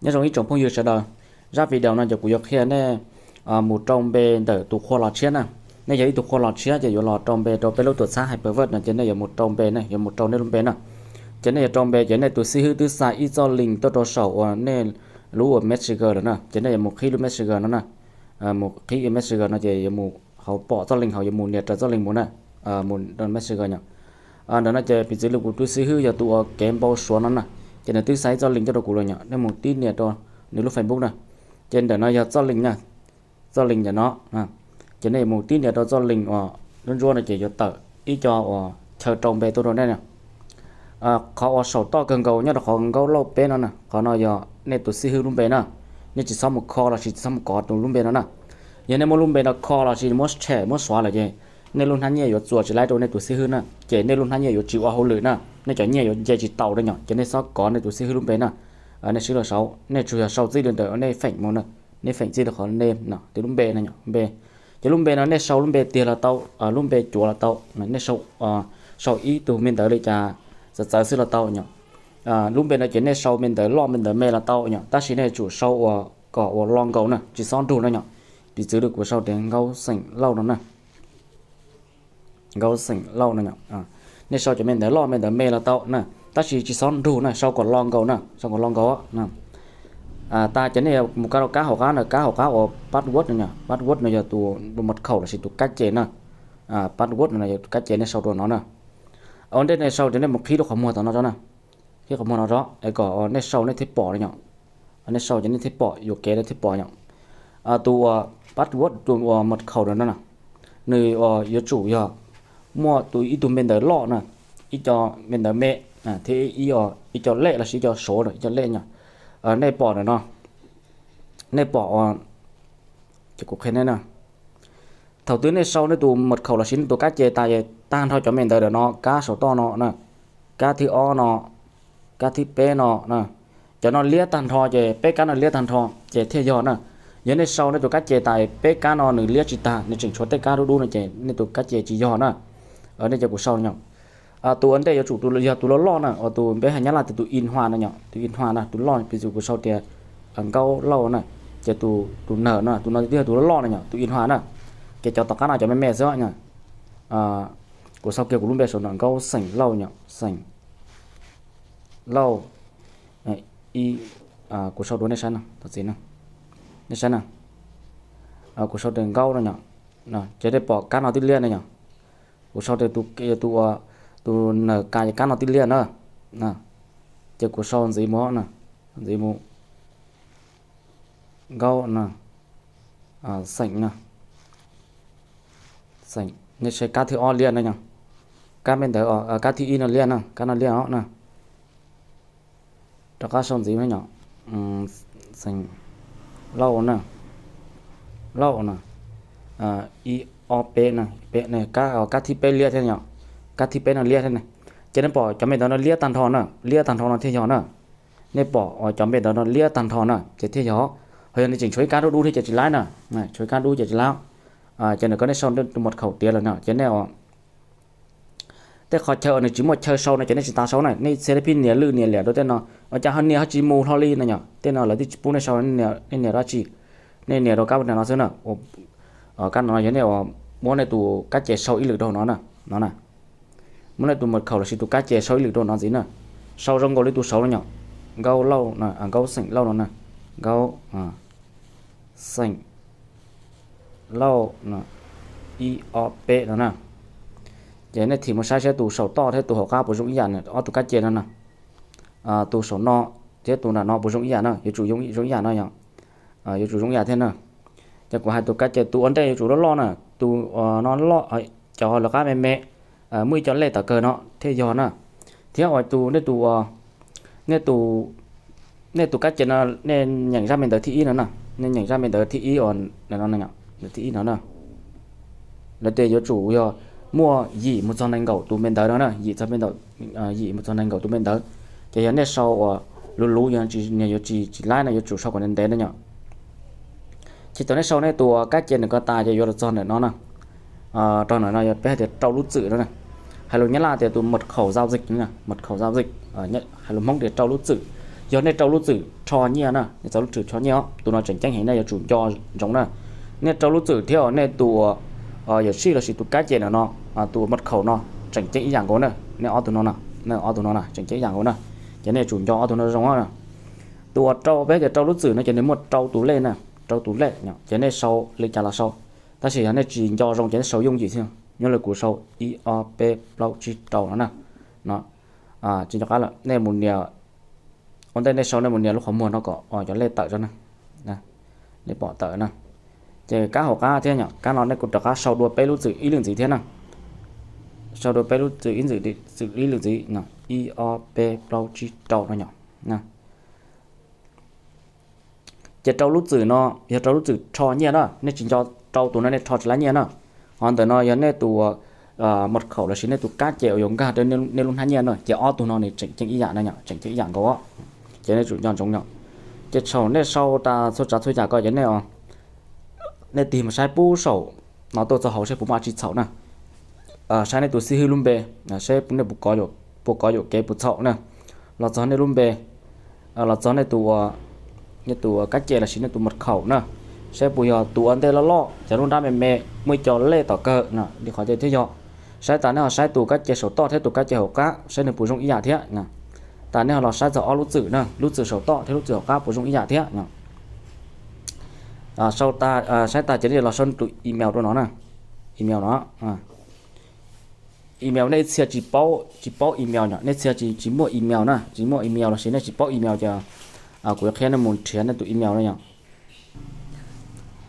Nyob zoo ib tsoom phooj ywg sawv daws, zaj video no ces kuv yuav qhia nej mus rau npe ntawm tus qhua los tshiab na. Nej yog ib tug qhua los tshiab ces yuav los rau npe rau peb lub tuam txhab Hyperverse no ces nej yuav mus rau npe na, yuav mus rau nej lub npe na. Ces nej yuav rau npe ces nej tus xib hwb twb xa ib txoj link tuaj rau saum uas nej lub uas Messenger lawm na, ces nej yuav mus qhib lub Messenger no na. Mus qhib Messenger no ces yuav mus hauv pom txoj link hauv yuav mus nias raws txoj link mus na, mus rau Messenger yom. Ntawm no ces piv txwv li kuv tus xib hwb yog tus uas kev npau suav no na, ces nws twb xa ib txoj link tuaj rau kuv lawm yom, nej mus tib nias rau nws lub Facebook na. Ces ntawm no yog txoj link na, txoj link ntawm no, ces nej yuav mus tib nias rau txoj link uas ntsuab ntsuab no ces yuav tawm ib co uas chaw rau npe tuaj rau nej na. Qhov uas saum toj kawg nkaus nyob rau qhov Nkauj Lauj peb no na, qhov no yog nej tus xib hwb lub npe na. Nej tsis txhob mus kho los sis tsis txhob mus kov tus lub npe no na. Yog nej muab lub npe no kho los sis muab tshem muab xuav lawm ces nej lub hnab nyiaj yuav txuas tsis laib rau nej tus xib hwb na, ces nej lub hnab nyiaj yuav tsis ua hauj lwm na, nej cov nyiaj yuav nce tsis taus na yom, ces nej txhob kov nej tus xib hwb lub npe na. Nej sib los sau, nej tsuas yog sau txij li ntawm nej feem mus na, nej feem txij li qhov nej tus lub npe no yom, npe. Ces lub npe no nej sau lub npe tiag los tau, lub npe cuav los tau, nej sau, sau ib tug me ntawv li cas txawv txawv xwb los tau yom. Lub npe no ces nej sau me ntawv loj me ntawv me los tau yom, tab sis nej tsum sau uas kom uas lo nkaus na, tsis txhob nrug na yom. Piv txwv li kuv sau tias Nkauj Xeem Lauj no na. Nkauj Xeem Lauj no, nej sau cov me ntawv loj me ntawv me los tau na, tab sis tsis txhob nrug na, sau kom lo nkaus na, sau kom lo nkaus na. Tas ces nej mus kab rau kab hauv qab na, kab hauv qab uas password no yom, password no yog tus mật khẩu los sis tus kab ces na. Password no yog tus kab ces nej sau rau no na. Ua ntej nej sau ces nej mus qhib rau qhov muag tom no tso na, qhib qhov muag no tso es kom nej sau nej thiaj pom no yom. Nej sau ces nej thiaj pom, yuam kev nej thiaj pom yom. Tus uas password, tus uas mật khẩu no na, nws yuav tsum yog muaj tus ib tug me ntawv loj na, ib co me ntawv me, thiab ib co lej los sis ib co số, ib co lej yom. Nej pom ntawm no, nej pom, ces kuv qhia nej na. Thaum twg nej sau nej tus mật khẩu los sis nej tus kab ces tas, tag nrho cov me ntawv ntawm no, kab saum toj no na, kab thib ob no, kab thib peb no, cov no liab tag nrho ces peb kab no liab tag nrho ces thiaj yog na. Yog nej sau nej tus kab ces tas peb kab no nws liab tsis tag, nws tseem tshuav tej kab dub dub no ces nej tus kab ces tsis yog na. Nej cov kuv sau yom. Tus ua ntej yuav tsum yog tus loj loj na, uas tus peb hais Nyab Laj tias tus in hua no yom, tus in hua na, tus loj, piv txwv kuv sau tias Nkaub Lauj na, ces tus, tus nawm no, tus no twb yog tus loj loj no yom, tus in hua na. Ces cov tom qab no cov me me xwb yom. Kuv sau kiag kuv lub npe saum no, Nkaub Xeem Lauj yom, Xeem Lauj. Kuv sau dua nej saib no, thov txim na, nej saib na. Kuv sau tias Nkaub no yom, ces nej pom kab no twb liab na yom. Kuv sau tias tus, tus, tus nawm kas ces kab no twb liab na. Ces kuv sau ntxiv mus na, ntxiv mus, Nkaub na, Xeem na, Xeem, nej saib kab thib ob liab na yom, kab me ntawv, kab thib ib no liab na, kab no liab os na. Rov qab sau ntxiv no yom, Xeem Lauj na, Lauj na, ib ob peb na, peb, kab thib peb liab thiab yom, kab thib peb no liab thiab na. Ces nej pom cov me ntawv no liab tag nrho na, liab tag nrho no thiaj yog na. Nej pom cov me ntawv no liab tag nrho na ces thiaj yog. Ho yog nws tseem tshuav ib kab dub dub thiab ces tsis laib na, tshuav ib kab dub ces tsis laib. Ces nws kom nej sau tus mật khẩu tiav lawm no ces nej, tej qhov chaw nws tsis muaj chaw sau no ces nej tsis tas sau na, nej txhia pheej nias lwj nias liam rau tej no, ua cas ho nias ho tsis mus hlo li no yom, tej no lawv twb tsis pub nej sau, nej nias dab tsi, nej nias rau kab no xwb na. Kab no yog nej muab nej tus kab ces sau ib lwm rau no na, no na. Muab nej tus mật khẩu los sis tus kab ces sau ib lwm rau no ntxiv na. Sau zoo nkaus li tus saud no yom, Nkaub Lauj, Nkaub Xeem Lauj no na, Nkaub Xeem Lauj no, ib ob peb no na. Ces nej thim mus saib saib tus saum toj thiab tus hauv qab puas zoo ib yam, ob tus kab ces no na. Tus saum no thiab tus nram no puas zoo ib yam na, yuav tsum zoo ib yam no yom. Yuav tsum zoo ib yam thiab na. Ces kuv hais tus kab ces tus ua ntej yuav tsum loj loj na, tus no loj, cov lawv qab me me, muaj ib co lej tom kawg no thiaj yog na. Thiab uas tus, nej tus, nej tus, nej tus kab ces no nej nyeem zaj me ntawv thib ib no na, nej nyeem zaj me ntawv thib ib uas no, thib ib no na. Lawv tias yuav tsum yog muaj yim mus txog nees nkaum tus me ntawv no na, yim txog me ntawm, yim mus txog nees nkaum tus me ntawv. Ces yog nej sau uas luv luv, yog nws yuav tsis, tsis laib no yuav tsum sau kom ntev ntev no yom. Ces thaum nej sau nej tus kab ces nws ko tas ces yuav los txog ntawm no na. Rau ntawm no peb hais tias rau lub txwm no na. Hais lus Nyab Laj tias tus mật khẩu giao dịch, mật khẩu giao dịch. Hais lus Hmoob tias rau lub txwm. Yog nej rau lub txwm rho nyiaj na, nej txaus lub txwm rho nyiaj os, tus no tseem ceeb heev nej yuav tsum nco ntsoov na. Nej rau lub txwm thiab nej tus uas, yawm sij lossis tus kab ce na no, tus uas mật khẩu no tseem ceeb ib yam nkaus na. Nej ob tug no, ob tug no tseem ceeb ib yam nkaus na. Ces nej yuav tsum nco ob tug no zoo na. Tus uas rau peb tias rau lub txwm no ces nws muaj rau tus lej na, rau tus lej, ces nej sau li cas los sau. Tab sis yog nej tsis nco zoo ces nej sau yooj yim xwb, nyob li kuv sau ib ob peb plaub tsib rau no na. No, tsis nco qab lawm, nej mus nias, ua ntej nej sau nej mus nias lub qhov muag no kom cov lej tawm na, nej pom tawm na. Ces kab hauv qab thiab yom, kab no nej kuj rov qab sau dua peb lub txwm ib leej ntxiv thiab na. Sau dua peb lub txwm ib leej ntxiv, ib ob peb plaub tsib rau no yom. Ces rau lub txwm no yog rau lub txwm rho nyiaj na, nej tsis nco rau tus no nej rho tsis laib nyiaj na. Ho ntawm no yog nej tus mật khẩu lossis nej tus kab ce uas yuav nkag rau nej lub hnab nyiaj na, ces ob tug no nws tseem ceeb ib yam na, tseem ceeb ib yam nkaus. Ces nej tsum nco ntsoov yom. Ces thaum nej sau tas txhua tsav txhua yam ko ces nej, nej tig mus saib pub saum no tuaj txog hauv saib puas muaj dab tsi txhaum na. Saib nej tus xib hwb lub npe, saib nej puas kov yuam kev puas txhaum na. Los txog nej lub npe, los txog nej tus, nej tus kab ce lossis nej tus mật khẩu na, saib puas yog tus ua ntej loj loj, cov nruab nrab me me, muaj ib co lej tom kawg na li qhov thiab yog. Saib tas nej ho saib tus kab ce saum toj thiab tus kab ce hauv qab saib nws puas zoo ib yam thiab. Tas nej ho los saib txog ob lub txwm na, lub txwm saum toj thiab lub txwm hauv qab puas zoo ib yam thiab. Sau tas, saib tas ces nej los sau tus email rau no na. Email no, email nej ib txhia tsis paub, tsis paub email yom, nej txhia tsis muaj email na, tsis muaj email lossis nej tsis paub email ces kuv yuav qhia nej mus nrhiav nej tus email na yom.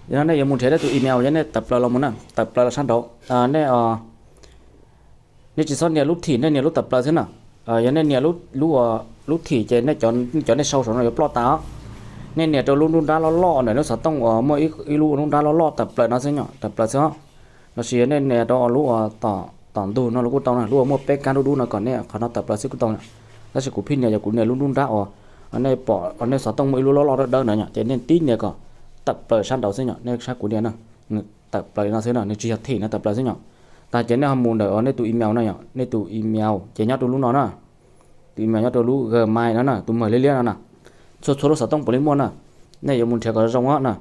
Yog no nej yuav mus nrhiav nej tus email, yog nej tawm plaws los mus na, tawm plaws los sab nraud, nej nej tsis txhob nias lub thim, nej nias lub tawm plaws xwb na. Yog nej nias lub, lub thim ces cov nej sau saum no yuav ploj tas os. Nej nias rau lub nruab nrab loj loj ntawm lub xov tooj uas muaj ib lub nruab nrab loj loj tawm plaws no xwb yom, tawm plaws xwb. Lossis yog nej nias rau lub uas tom ntug no los kuj tau na, lub uas muaj peb kab dub dub no kom nej qhov no tawm plaws xwb kuj tau yom. Tab sis kuv pheej nias yog kuv nias lub nruab nrab uas nej pom, nej xov tooj muaj ib lub loj loj dawb dawb ntawd yom, ces nej tib nias kom tawm plaws sab nraud xwb yom, nej saib kuv nias na, tawm plaws li no xwb na, nws tsis yog thim no, tawm plaws xwb yom. Tas ces nej ho mus ntawm nej tus email na yom, nej tus email ces nyob rau lub no na. Tus email nyob rau lub Gmail no na, tus mawg liab liab no na. Txhua txhua lub xov tooj puav leej muaj na. Nej yuav mus nrhiav kom zoo na.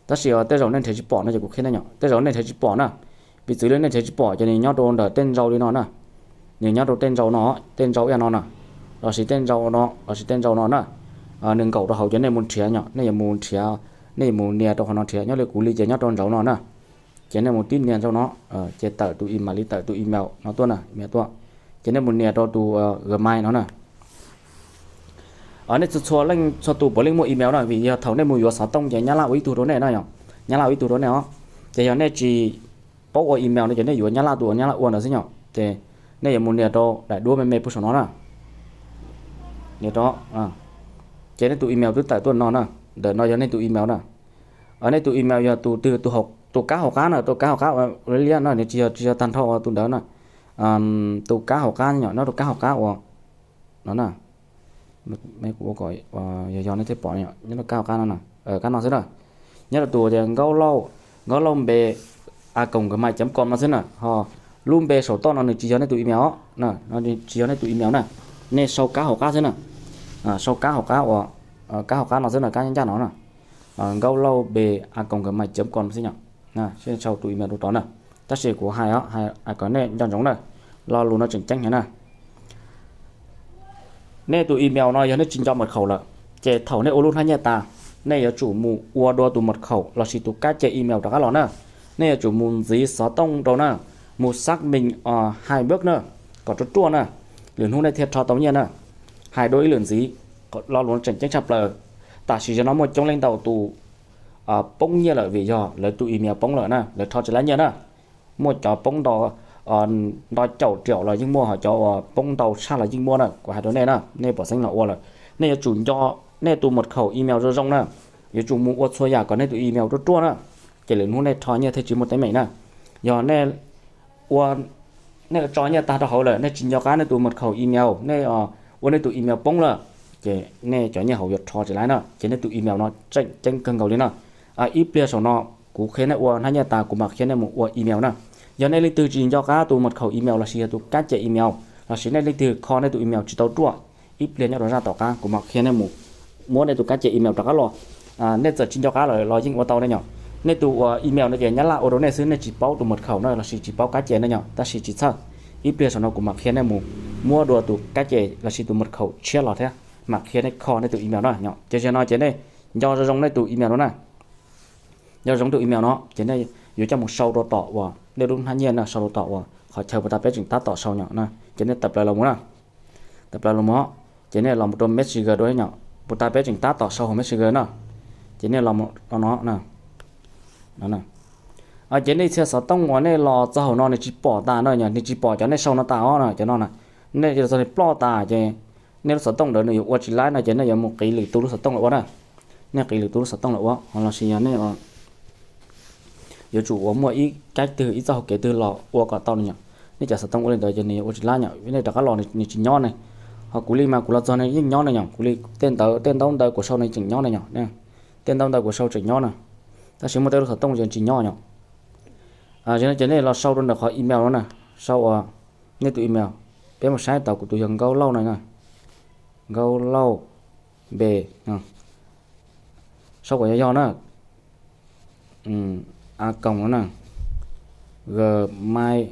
Tab sis tej zaum nej nrhiav tsis pom no ces kuv qhia nej yom, tej zaum nej nrhiav tsis pom na. Piv txwv li nej nrhiav tsis pom ces nws nyob rau ntawm tej nrau li no na. Nws nyob rau tej nrau no, tej nrau ib yam no na, lossis tej nrau no, lossis tej nrau no na. Nws nkaum rau hauv ces nej mus nrhiav yom, nej yuav mus nrhiav, nej yuav mus nias rau qhov no nrhiav, nyob li kuv li ces nyob rau nraud no na. Ces nej mus tib nias rau no, ces tawm tus email, mam li tawm tus email no tuaj na, email tuaj. Ces nej mus nias rau tus Gmail no na. Nej txhua txhua leej txhua tus puav leej muaj email na, vim yog thaum nej mus yuav xov tooj ces Nyab Laj ua ib tug rau nej na yom, Nyab Laj ua ib tug rau nej os. Ces yog nej tsis paub ua email no ces nej yuav Nyab Laj tus uas Nyab Laj ua ntawd xwb yom. Ces nej yuav mus nias rau daim duab me me puag saum no na. Nias rau, ces nej tus email twb tawm tuaj no na. Ntawm no yog nej tus email na. Nej tus email yog tus twg? Tus kab hauv qab na, tus kab hauv qab uas liab liab no, nws tsis yog, tsis yog tag nrho tus ntawd na. Tus kab hauv qab yom, nyob rau kab hauv qab uas no na. Kuv ua kom yog yog nej thiaj pom, nyob rau kab hauv qab no, kab no xwb na. Nyob rau tus tias Nkauj Lauj, Nkauj Lauj npe a còng gmail chấm com no xwb na. Ho lub npe saum toj no nws tsis yog nej tus email, tsis yog nej tus email na. Nej sau kab hauv qab xwb na. Sau kab hauv qab uas, kab hauv qab no xwb na, kab ncaj ncaj no na. Nkauj Lauj npe a còng gmail chấm com xwb yom. Sau tus email rau tod na. Tab sis kuv hais, hais kom nej nco ntsoov na, lo lus no tseem ceeb heev na. Nej tus email no yog nej tsis nco mật khẩu lawm, ces thaum nej ua lub hnab nyiaj tas, nej yuav tsum mus ua dua tus mật khẩu lossis tus kab ce email rov qab los na. Nej yuav tsum mus ntxiv xov tooj rau na, mus xác minh hai bước na, kom ruaj ruaj na, lwm hnub nej thiaj rho tau nyiaj na. Hais dua ib lwm ntxiv, lo lus no tseem ceeb tshaj plaws. Tam sim no muaj coob leej ntau tus poob nyiaj lawm vim yog lawv tus email poob lawm na, lawv rho tsis laib nyiaj na. Muaj cov poob ntau, ntau caum triệu los yeej muaj, ho cov uas poob ntau tshaj los yeej muaj na. Kuv hais rau nej na, nej pom xeeb los ua lawm, nej yuav tsum nco nej tus mật khẩu email zoo zoo na. Yuav tsum mus ua txhua yam kom nej tus email ruaj ruaj na, ces lwm hnub nej rho nyiaj thiaj tsis muaj teeb meem na. Yog nej ua, nej tso nyiaj tag rau hauv lawm nej tsis nco qab nej tus mật khẩu email, nej ua nej tus email poob lawm, ces nej cov nyiaj hauv yuav rho tsis laib na. Ces nej tus email no tseem ceeb kawg nkaus li na. Ib pliag saum no kuv qhia nej ua hnab nyiaj tas kuv mam qhia nej mus ua email na. Yog nej leej twg tsis nco qab tus mật khẩu email lossis yog tus kab ce email, lossis nej leej twg kho nej tus email tsis tau ruaj, ib pliag nyob rau zaj tom qab kuv mam qhia nej mus muab nej tus kab ce email rov qab los. Nej txawm tsis nco qab lawm los yeej ua tau ne yom. Nej tus uas email no ces nyab laj ua rau nej xwb, nej tsis paub tus mật khẩu na lossis tsis paub kab ce ne yom, tab sis tsis txhawj. Ib pliag saum no kuv mam qhia nej mus muab dua tus kab ce lossis tus mật khẩu tshiab los thiab mam qhia nej kho nej tus email na yom. Ces zaum no ces nej nco zoo zoo nej tus email no na. Nco zoo tus email no ces nej yuav coj mus sau rau tom uas nej lub hnab nyiaj na, sau rau tom uas qhov chaw puas tas peb tseem tab tom sau yom. Ces nej tawm plaws los mus na, tawm plaws los mus, ces nej los mus rau Messenger dua yom. Puas tas peb tseem tab tom sau hauv Messenger na, ces nej los mus no no. Ces nej txhia xov tooj uas nej los txog hauv no nws tsis pom tas no, nws tsis pom cov nej sau no tas os na, cov no na. Nej txog ploj tas ces nej lub xov tooj ntawd nws yuav ua tsis laib no ces nej yuav mus qiv lwm tus lub xov tooj los ua na. Nej qiv lwm tus lub xov tooj los ua, lossis yog nej yuav tsum uas muaj ib kab twg ib txoj hauv kev twg los ua kom tau ne yom. Nej cov xov tooj ua li ntawd ces nws yuav ua tsis laib yom, nej rov qab los nws tsis nyob ne. Ho kuv li mas kuv los txog ne yeej nyob ne yom, kuv li tej ntawv tej ntaub ntawv kuv sau ne tseem nyob ne yom. Tej ntaub ntawv kuv sau tseem nyob na, tab sis muaj tej lub xov tooj ces tsis nyob yom. Ces nej los sau rau ntawm qhov email no na, sau uas nej tus email, peb mus saib tau kuv tus yog Nkauj Lauj no, Nkauj Lauj npe, sau kom yog yog na, a còng no na, gmail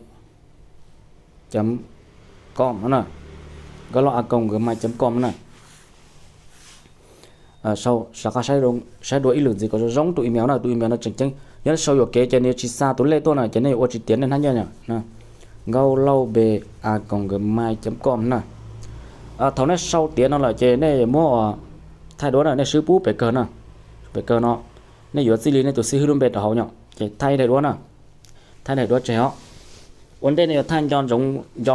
chấm com no na, Nkauj Lauj a còng gmail chấm com no na. Sau, sav qab saib dua ib lwm ntxiv kom zoo zoo tus email na, tus email no tseem ceeb. Yog nej sau yuam kev ces nws yuav tsis xa tus lej tuaj na, ces nej yuav ua tsis tiav nej hnab nyiaj na. Nkauj Lauj npe a còng gmail chấm com na. Thaum nej sau tiav no lawm ces nej muab thaij duab na, nej swb pub pem kawg na, pem kawg no. Nej yuav txij li nej tus xib hwb lub npe rau hauv yom, ces thaij ib daim duab na, thaij daim duab tseg os. Ua ntej nej yuav thaij nco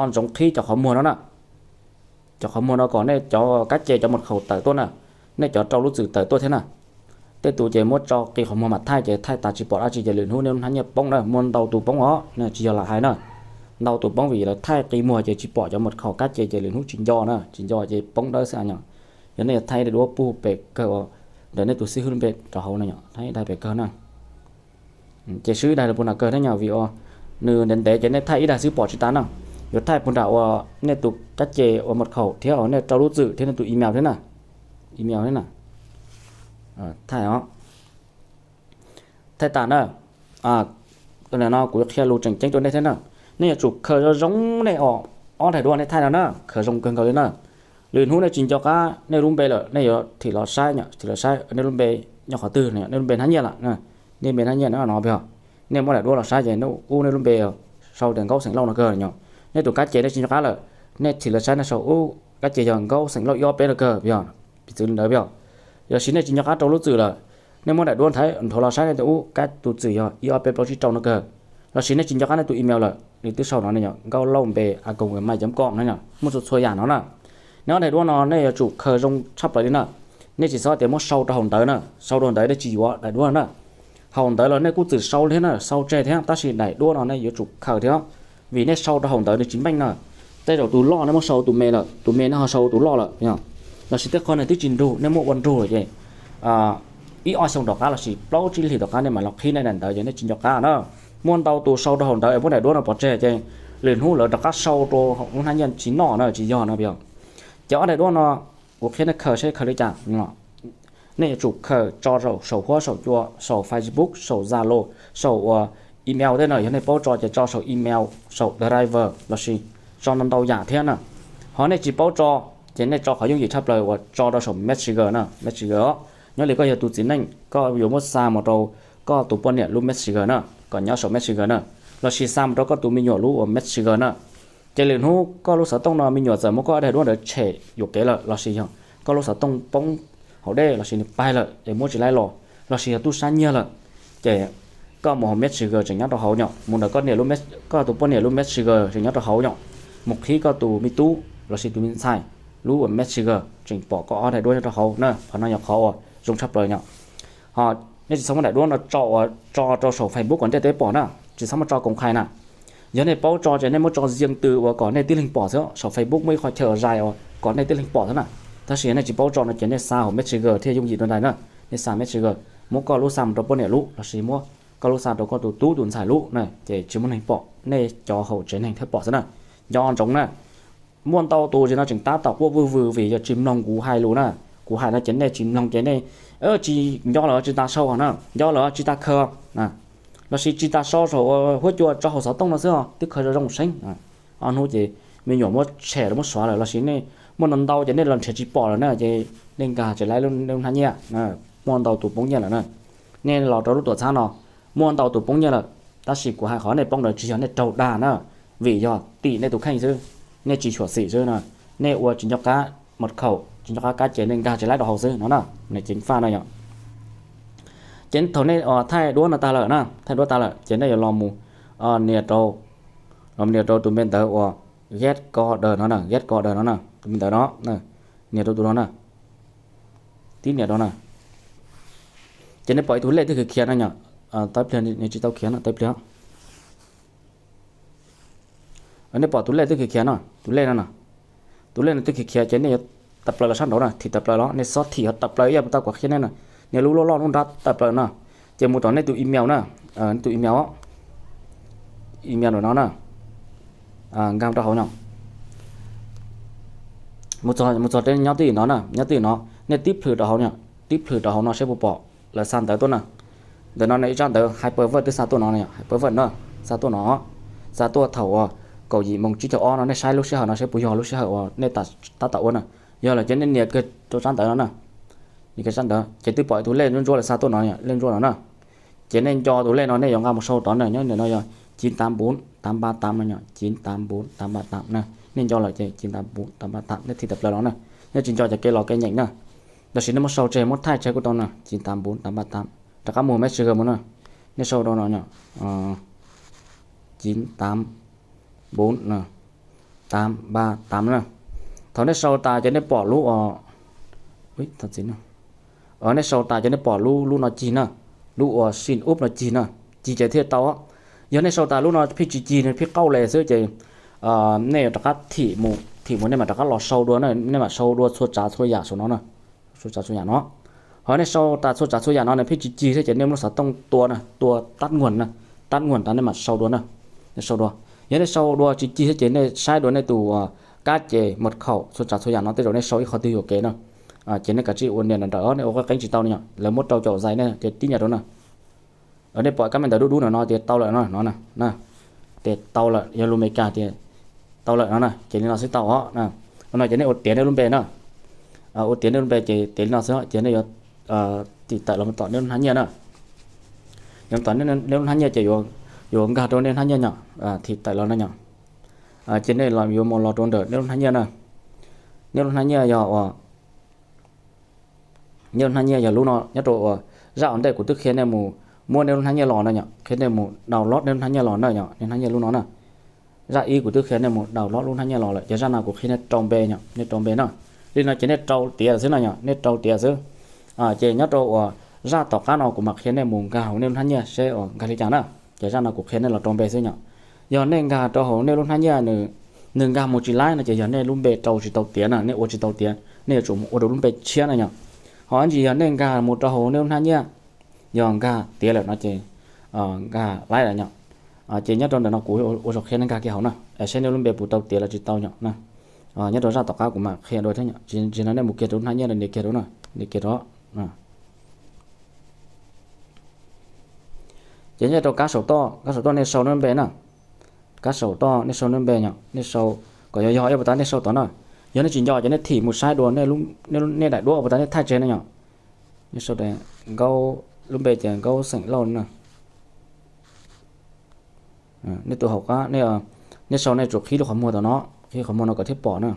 ntsoov qhib cov qhov muag no na. Cov qhov muag no kom nej cov kab ce cov mật khẩu tawm tuaj na, nej cov rau lub txwm tawm tuaj thiab na. Tej tus ces muab tso qi qhov muag mam thaij ces thaij tas tsis pom dab tsi ces lwm hnub nej lub hnab nyiaj poob na, muaj ntau tus poob os, tsis yog lam hais na. Ntau tus poob vim lawv thaij qi muag ces tsis pom cov mật khẩu kab ce ces lwm hnub tsis nco na, tsis nco ces poob dawb xwb yom. Yog nej yuav thaij daim duab pub pem kawg ntawm nej tus xib hwb lub npe rau hauv no yom, thaij daim pem kawg na. Ces swb ib daim los puag nram kawg thiab yom, vim nws ntev ntev ces nej thaij ib daim xwb pom tsis tas na. Yuav thaij puag nram uas nej tus kab ce uas mật khẩu thiab uas nej rau lub txwm thiab nej tus email thiab na. Email thiab na. Thaij os. Thaij tas na. No kuv yuav qhia lus tseem ceeb rau nej thiab na. Nej yuav tsum khaws zoo zoo nej os, ob daim duab nej thaij no na, khaws zoo kawg nkaus li na. Lwm hnub nej tsis nco qab nej lub npe lawm nej yuav thim los saib, thim los saib nej lub npe nyob qhov twg, nej lub npe hnab nyiaj lawm, nej npe hnab nyiaj no peb, nej muab daim duab los saib ces ub nej lub npe sau tias Nkaub xeem Lauj no kawg yom. Nej tus kab ce nej tsis nco qab lawm, nej thim los saib nej sau ub kab ce yog Nkaub xeem Lauj ib ob peb no kawg yom. Piv txwv li ntawd yom. Los sis nej tsis nco qab rau lub txwm lawm, nej muab daim duab nthuav los saib nej tias ub kab tus txwm yog ib ob peb plaub tsib rau no kawg. Los sis nej tsis nco qab nej tus email lawm, nws twb sau no ne yom, Nkaub Lauj npe a còng gmail chấm com no yom, muaj txhua txhua yam no na. Nej ob daim duab no nej yuav tsum khaws zoo tshaj plaws li na. Nej tsis txhob tias muab sau rau hauv ntawv na, sau rau hauv ntawv nej tsis yuav daim duab na. Hauv ntawv los nej kuj txwm sau thiab na, sau tseg thiab, tab sis daim duab no nej yuav tsum khaws thiab, vim nej sau rau hauv ntawv nws tsis meej na. Tej zaum tus loj nej muab sau tus me lawm, tus me nej ho sau tus loj lawm yom. Los sis tej qho nws twb tsis nrug nej muab ua nrug lawm ces ib ob xyoo tom qab los sis plaub tsib hlis tom qab nej mam los qhib nej daim ntawv ces nej tsis nco qab na. Muaj ntau tus sau rau hauv ntawv es muab daim duab no pov tseg ces lwm hnub lawv rov qab sau rau lub hnab nyiaj tsis noj na, tsis yog no yom. Ces ob daim duab no kuv qhia nej khaws saib khaws li cas. Nej yuav tsum khaws tso rau saum huab saum cua, saum Facebook, saum Zalo, saum uas email tej na, yog nej paub tso ces tso saum email, saum Drive los sis tso ntau ntau yam thiab na. Ho nej tsis paub tso ces nej tso qhov yooj yim tshaj plaws uas tso rau saum Messenger na, Messenger os. Nyob li koj yog tus txiv neej koj yuav muab xa mus rau koj tus poj niam lub Messenger na, kom nyob saum Messenger na, los sis xa mus rau koj tus me nyuam lub uas Messenger na. Ces lwm hnub koj lub xov tooj no me nyuam txawm muab koj daim duab ntawd tshem yuam kev lawm los sis yog koj lub xov tooj poob hauv dej los sis nws paig lawm es muab tsis laib los, los sis yog tub sab nyiag lawm, ces koj mus hauv Messenger tseem nyob rau hauv yom, mus ntawm koj niam lub, koj tus poj niam lub Messenger tseem nyob rau hauv yom, mus qhib koj tus me tub los sis tus me ntxhais lub uas Messenger tseem pom koj ob daim duab nyob rau hauv na. Qhov no yog qhov uas zoo tshaj plaws yom. Ho nej tsis txhob muab daim duab no tso uas tso rau saum Facebook kom ntiaj teb pom na, tsis txhob muab tso công khai na. Yog nej paub tso ces nej muab tso riêng tư uas kom nej tib leeg pom xwb, saum Facebook muaj ib qho chaw zais uas kom nej tib leeg pom xwb na. Tab sis yog nej tsis paub tso no ces nej xa hauv Messenger thiaj yooj yim dua ntais na. Nej xa Messenger, muab koj lub xa mus rau poj niam lub los sis muab koj lub xa rau koj tus tub tus ntxhais lub na, ces tsis muaj neeg pom, nej cov hauv tsev neeg thiaj pom xwb na. Nco ntsoov na. Muaj ntau tus ces no tseem tab tom quaj vwj vwm vim yog tsis mloog kuv hais lus na. Kuv hais no ces nej tsis mloog ces nej tsis nco lawm tsis tas sau na, nco lawm tsis tas khaws, lossis tsis tas sau saum huab cua tso hauv xov tooj no xwb os, twb khaws zoo zoo seeb. Ob hnub ces me nyuam muab tshem los muab suav lawm lossis nej muaj ntau ntau ces nej los nrhiav tsis pom lawm na ces nej nkag tsis laib lub hnab nyiaj, muaj ntau tus poob nyiaj lawm na. Nej los rau lub tuam txhab no, muaj ntau tus poob nyiaj lawm, tab sis kuv hais qhov nej poob ntawd tsis yog nej raug dag na, vim yog tim nej tus kheej xwb, nej tsis xyuam xim xwb na, nej ua tsis nco qab mật khẩu, tsis nco qab kab ces nej nkag tsis laib rau hauv xwb no na, nws ceev faj no yom. Ces thaum nej thaij duab no tag lawm na, thaij duab tag lawm ces nej yuav los mus nias rau, los nias rau tus npe ntawd uas get code no na, get code no na, tus npe ntawd no, nias rau tus no na, tib nias rau na. Ces nej pom ib tug lej twb khiav khiav no yom, tau ib pliag nws tsis tau khiav no, tau ib pliag. Nej pom tus lej twb khiav khiav no, tus lej no na, tus lej no twb khiav khiav ces nej yuav tawm plaws los sab nraud na, thim tawm plaws los, nej xob thim ho tawm plaws ib yam li tau kuv qhia nej na, nias lub loj loj lub nrab tawm plaws no, ces mus rau nej tus email na, nej tus email, email ntawm no na, nkag rau hauv no. Mus txog, mus txog rau nyob twj ywm no na, nyob twj ywm no, nej tib plhws rau hauv no, tib plhws rau hauv no seb puas pom lawv xa ntawv tuaj na. Ntawm no nws ib tsab ntawv hypervisor twb xa tuaj no, hypervisor na, xa tuaj no, xa tuaj thaum uas kaum yim moos tsib caug ob no, nej saib lub sij hawm no seb puas yog lub sij hawm uas nej tab tom ua na. Yog lawm ces nej nias kiag rau tsab ntawv no na, nias kiag tsab ntawv ces twb pom ib tug lej ntsuab ntsuab lawv xa tuaj no, lej ntsuab no na. Ces nej nco tus lej no nej yuav nqa mus sau tod na, nyob ntawm no yog chín tám bốn tám ba tám no yom, chín tám bốn tám ba tám na. Nej nco lawm ces chín tám bốn tám ba tám, nej thim tawm plaws los na. Nej tsis nco ces kev los kev nyeem na. Tab sis nej muab sau tseg muab thaij tseg kuj tau na, chín tám bốn tám ba tám. Rov qab mus Messenger mus na. Nej sau rau no yom, chín tám bốn tám ba tám na. Thaum nej sau tas ces nej pom lub, nej sau tas ces nej pom lub, lub no cig na, lub uas sign up no cig na, cig ces thiaj tau. Yog nej sau tas lub no pheej tsis cig, nws pheej qauj li xwb ces nej yuav rov qab thim mus, thim mus nej mam rov qab los sau dua na, nej mam sau dua txhua tsav txhua yam saum no na, txhua tsav txhua yam no. Ho nej sau tas txhua tsav txhua yam no nws pheej tsis cig thiab ces nej muab lub xov tooj tua na, tua tắt nguồn na, tắt nguồn tas nej mam sau dua na, nej sau dua. Yog nej sau dua tsis cig thiab ces nej saib dua nej tus kab ces mật khẩu txhua tsav txhua yam no tej zaum nej sau ib qho twg yuam kev na. Ces nej kav tsij ua nias nrawm nrawm, nej ua qeeb qeeb tsis tau no, lawv muab rau caum zais nej ces tib nias rau na. Nej pom kab me ntawv dub dub no no tias tau lawm no, no na, tias tau lawm, yog lus Amelikas tias tau lawm no na, ces li no xwb tau os. No ces nej ua tiav nej lub npe na, ua tiav nej lub npe ces tiav li no xwb ces nej yuav thim tawm los tom nej lub hnab nyiaj na. Yog tom nej lub hnab nyiaj ces yuav nkag rau nej hnab nyiaj yom, thim tawm los no yom. Ces nej yuav mus los rau ntawm nej lub hnab nyiaj na. Nej lub hnab nyiaj yog uas, nej lub hnab nyiaj yog lub no, nyob rau uas zaj ua ntej kuv twb qhia nej mus muab nej lub hnab nyiaj los na yom, qhia nej mus download nej lub hnab nyiaj los na yom, nej hnab nyiaj lub no na. Zaj ib kuv twb qhia nej mus download lub hnab nyiaj los lawm, ces zaj no kuv qhia nej rau npe yom, nej rau npe na. Li no ces nej rau tiav xwb no yom, nej rau tiav xwb. Ces nyob rau uas zaj tom qab no kuv mam qhia nej mus nkag hauv nej lub hnab nyiaj seb uas nkag li cas na. Ces zaj no kuv qhia nej los rau npe xwb yom. Yog nej nkag rau hauv nej lub hnab nyiaj nws nkag mus tsis laib no ces yog nej lub npe rau tsis tau tiav na, nej ua tsis tau tiav, nej yuav tsum mus ua rau lub npe tshiab na yom. Ho ib ntsis yog nej nkag mus rau hauv nej lub hnab nyiaj, yog nkag tiav lawm no ces nkag laib lawm yom. Ces nyob rau ntawm no kuv ua zaum qhia nej nkag kiag hauv na, seb nej lub npe puas tau tiav los tsis tau yom na. Nyob rau zaj tom qab kuv mam qhia dua thiab yom, tsis no nej mus kiag rau lub hnab nyiaj no nias kiag rau na, nias kiag rau. Ces nyob rau kab saum toj, kab saum toj nej sau nej lub npe na. Kab saum toj nej sau nej lub npe yom, nej sau kom yog yog ib puas tas nej sau tod na. Yog nej tsis nco ces nej thim mus saib dua nej daim duab ua puas tas nej thaij tseg na yom. Nej sau tias Nkaub, lub npe ces Nkaub Xeem Lauj na. Nej tus hauv qab, nej sau nej tsum qhib lub qhov muag tom no, qhib qhov muag no kom thiaj pom na.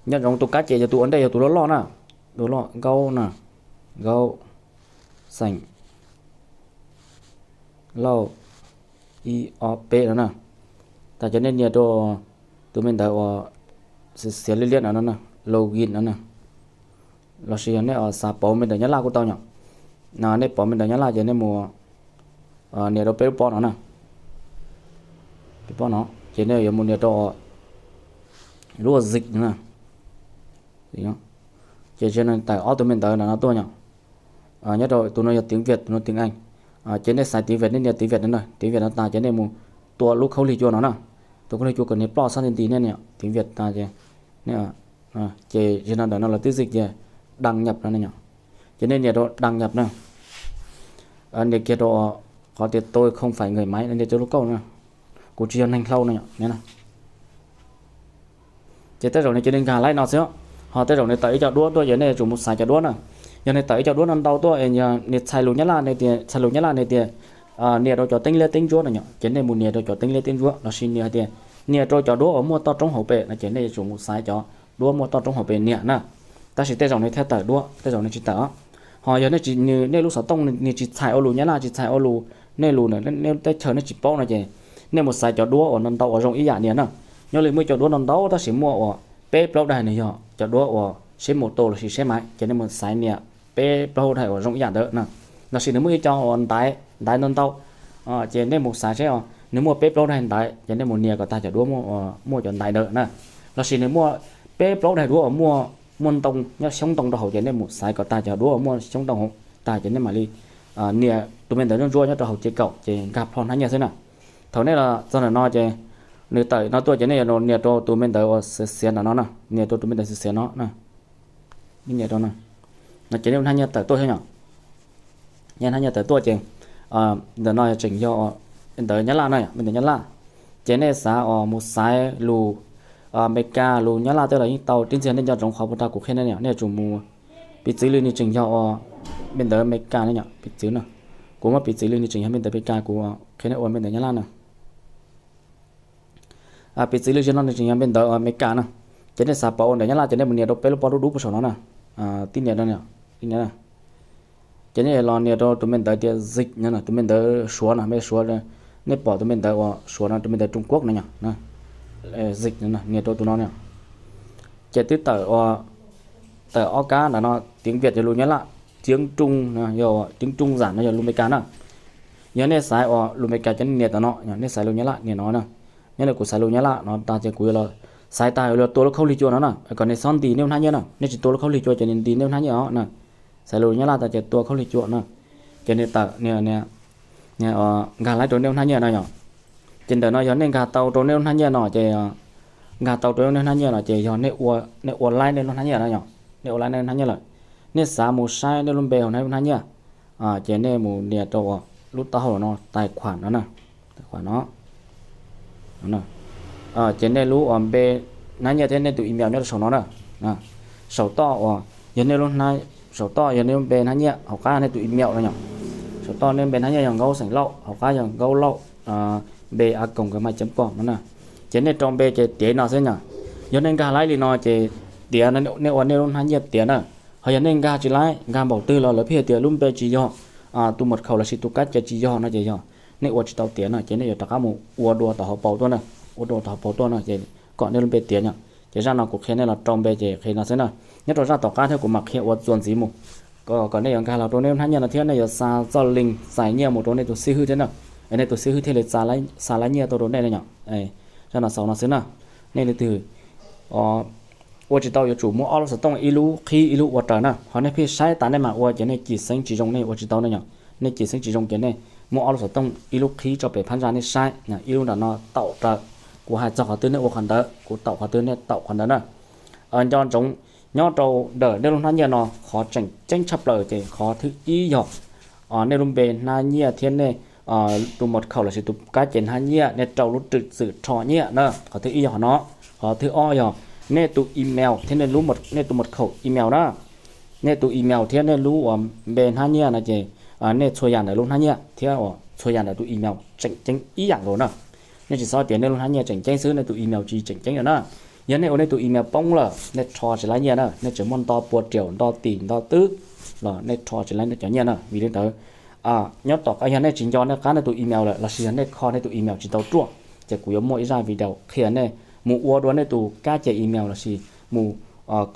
Nyob zoo tus kab ces yog tus ua ntej yog tus loj loj na, tus loj Nkaub na, Nkaub Xeem Lauj ib ob peb no na. Tas ces nej nias rau tus me ntawd uas xiav liab liab no, login no na. Lossis yog nej xav pauv me ntawv Nyab Laj kuj tau yom. Nej pauv me ntawv Nyab Laj ces nej mus nias rau peb lub pob no na, peb pob no, ces nej yuav mus nias rau lub ua zim no na. Ces tawm ob tug me ntawv ntawm no tuaj yom. Nyob rau tus no yog tiếng Việt, tus no tiếng Anh. Ces nej xaiv tiếng Việt, nej nias tiếng Việt no na, tiếng Việt no tas ces nej mus tua lub khaub lig cua no na. Tus khaub lig cua kom niag ploj xab nti nti nej nias tiếng Việt tas ces nej Ces zaum no ntawm no lawv twb zik tias đăng nhập no, ces nej nias rau đăng nhập na. Nias kiag rau qhov tias tôi không phải người Mái no, nias rau lub kauj na. Kuv tsis yog neeg Hlau no. Ces tej zaum nws cia li nkag laib no xwb, ho tej zaum nws tawm ib co duab tuaj ces nej yuav tsum mus xaiv cov duab na. Yog nws tawm ib co duab no ntau tuaj, nws txhais lus Nyab Laj, nws tias txhais lus Nyab Laj nws tias nias rau cov teeb liab teeb ntsuab no yom, ces nej mus nias rau cov teeb liab teeb ntsuab lossis nws hais tias nias rau cov duab uas muaj toj roob hauv pes no ces nej yuav tsum mus xaiv cov duab muaj toj roob hauv pes nias na. Tab sis tej zaum nws thiaj tawm duab, tej zaum nws tsis tawm. Ho yog nej lub xov tooj nws tsis txhais ua lus Nyab Laj, tsis txhais ua lus nej lus, nej teb chaws nej tsis paub no ces nej mus xaiv cov duab uas no ntau uas zoo ib yam nias na. Nyob li muaj cov duab no ntau tab sis muaj uas peb plaub daim nws yog cov duab uas seb mos tos lossis seb maiv, ces nej mus xaiv nias peb plaub daim uas zoo ib yam ntawd na. Lossis nws muaj ib co uas ntaiv ntaiv ntau ntau, ces nej mus xaiv seb nws muaj peb plaub daim ntaiv ces nej mus nias kom tag cov duab muaj cov ntaiv ntawd na. Lossis nws muaj peb plaub daim duab uas muaj muaj ntoo nyob xyoob ntoo rau hauv ces nej mus xaiv kom tag cov duab uas muaj xyoob ntoo hauv tag ces nej mam li nias tus me ntawv ntsuab ntsuab nyob rau hauv ces kaum ces nkag plho hnab nyiaj xwb na. Thaum nej los txog ntawm no ces nws tawm no tuaj ces nej yuav nias rau tus me ntawv uas xiav xiav ntawm no na, nias rau tus me ntawv xiav xiav no na. Nias rau no ces nej hnab nyiaj tawm tuaj xwb yom. Nej hnab nyiaj tawm tuaj ces ntawm no tseem yog ntawv Nyab Laj no, me ntawv Nyab Laj. Ces nej xav uas mus xaiv lus Amelikas lus Nyab Laj tej los yeej tau, tib ntxias nej nco ntsoov qhov puag ta kuv qhia nej, nej yuav tsum mus, piv txwv li nws tseem yog uas me ntawv Amelikas no yom, piv txwv no, kuv muab piv txwv li nws tseem yog me ntawv Amelikas kuv qhia nej ua me ntawv Nyab Laj na. Piv txwv li zaum no nws tseem yog me ntawv Amelikas na, ces nej xav pauv ua ntawv Nyab Laj ces nej mus nias rau peb lub pob dub dub puag saum no na, tib nias rau, tib nias. Ces nej los nias rau tus me ntawv tias dịch no, tus me ntawv Suav no, me Suav, nej pom tus me ntawv uas Suav no, tus me ntawv Trung Quốc no yom, dịch no, nias rau tus no na. Ces twb tawm, tawm ob kab ntawm no, tiếng Việt yog lus Nyab Laj, tiếng Trung no, tiếng Trung giản no yog lus Amelikas na. Yog nej xaiv uas lus Amelikas ces nej nias ntawm no, nej xaiv lus Nyab Laj nias no na. Nyob li kuv xaiv lus Nyab Laj no tag ces kuv yuav los xaiv tag yuav los tua lub khaub lig cua no na, kom nws txhob ntis nej lub hnab nyiaj na, nej tsis tua lub khaub lig cua ces nws ntis nej lub hnab nyiaj os na. Xaiv lus Nyab Laj tag ces tua khaub lig cua na, ces nws tawm, nkag laib rau nej lub hnab nyiaj no yom. Ces ntawm no yog nej nkag tau rau nej lub hnab nyiaj no ces, nkag tau rau nej hnab nyiaj no ces yog nej ua laib nej lub hnab nyiaj no yom, nej ua laib nej lub hnab nyiaj lawm, nej xav mus saib nej lub npe hauv nej lub hnab nyiaj, ces nej mus nias rau lub taub hau no, tài khoản no na, tài khoản no. Ces nej lub uas npe hnab nyiaj thiab nej tus email nyob rau saum no na. Saum toj uas yog nej lub, saum toj yog nej lub npe hnab nyiaj, hauv qab nej tus email no yom. Saum toj nej npe hnab nyiaj yog Nkauj Xeem Lauj, hauv qab yog Nkauj Lauj npe a còng gmail chấm com no na. Ces nej rau npe ces tiav no xwb yom. Yog nej nkag laib li no ces tiav, nej ua nej lub hnab nyiaj tiav na. Ho yog nej nkag tsis laib, nkag npaum twg los lawv pheej hais tias lub npe tsis yog, tus mật khẩu lossis tus kab ce tsis yog no ces yog nej ua tsis tau tiav no ces nej yuav rov qab mus ua dua tom hauv paus tuaj na, ua dua tom hauv paus tuaj no ces kom nej lub npe tiav yom. Ces zaj no kuv qhia nej los rau npe ces qhia no xwb na. Nyob rau zaj tom qab thiab kuv mam qhia ua txuas ntxiv mus, kom nej yuav nkag los rau nej lub hnab nyiaj no thiab nej yuav xa txoj link txais nyiaj mus rau nej tus xib hwb thiab na, es nej tus xib hwb thiaj li xa laib nyiaj tuaj rau nej na yom. Zaj no xaus no xwb na. Nej leej twg ua tsis tau yuav tsum muab ob lub xov tooj ib lub qhib ib lub ua raws na, ho nej pheej saib tas nej mam ua ces nej cim xeeb tsis zoo, nej ua tsis tau na yom. Nej cim xeeb tsis zoo ces nej muab ob lub xov tooj ib lub qhib tso pem phab ntsa nej saib, ib lub nram no taum raws. Kuv hais txog qhov twg nej ua qhov ntawd, kuv taum qhov twg nej taum qhov ntawd na. Nco ntsoov, nyob rau ntawm nej lub hnab nyiaj no qhov tseem ceeb tshaj plaws ces qhov thib ib yog nej lub npe hnab nyiaj thiab nej tus mật khẩu lossis tus kab ce hnab nyiaj, nej rau lub rwm xwm rho nyiaj na, qhov thib ib yog qhov no. Qhov thib ob yog nej tus email thiab nej tus mật khẩu email na. Nej tus email thiab nej lub uas npe hnab nyiaj no ces nej txhua yam ntawm lub hnab nyiaj thiab uas txhua yam ntawm tus email tseem ceeb ib yam nkaus na. Nej tsis txhob tias nej lub hnab nyiaj tseem ceeb xwb, nej tus email tsis tseem ceeb lawm na. Yog nej ua nej tus email poob lawm, nej rho tsis laib nyiaj na, nej tseem muaj nto pua riaum, nto tim, nto twb los nej rho tsis laib nej cov nyiaj na. Vim li ntawd, nyob tom qab yog nej tsis nco nej qab nej tus email lawm lossis yog nej kho nej tus email tsis tau ruaj, ces kuv yuav muaj ib zaj video qhia nej mus ua dua nej tus kab ce email lossis mus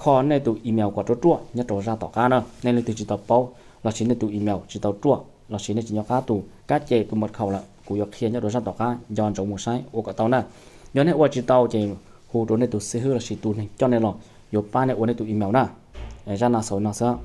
kho nej tus email kom ruaj ruaj nyob rau zaj tom qab na. Nej leej twg tsis tau paub lossis nej tus email tsis tau ruaj lossis nej tsis nco qab tus kab ce tus mật khẩu lawm, kuv yuav qhia nyob rau zaj tom qab, nco ntsoov mus saib ua kom tau na. Yog nej ua tsis tau ces hu rau nej tus xib hwb lossis tus neeg coj nej los yuav pab nej ua nej tus email na. Zaj no xaus no xwb.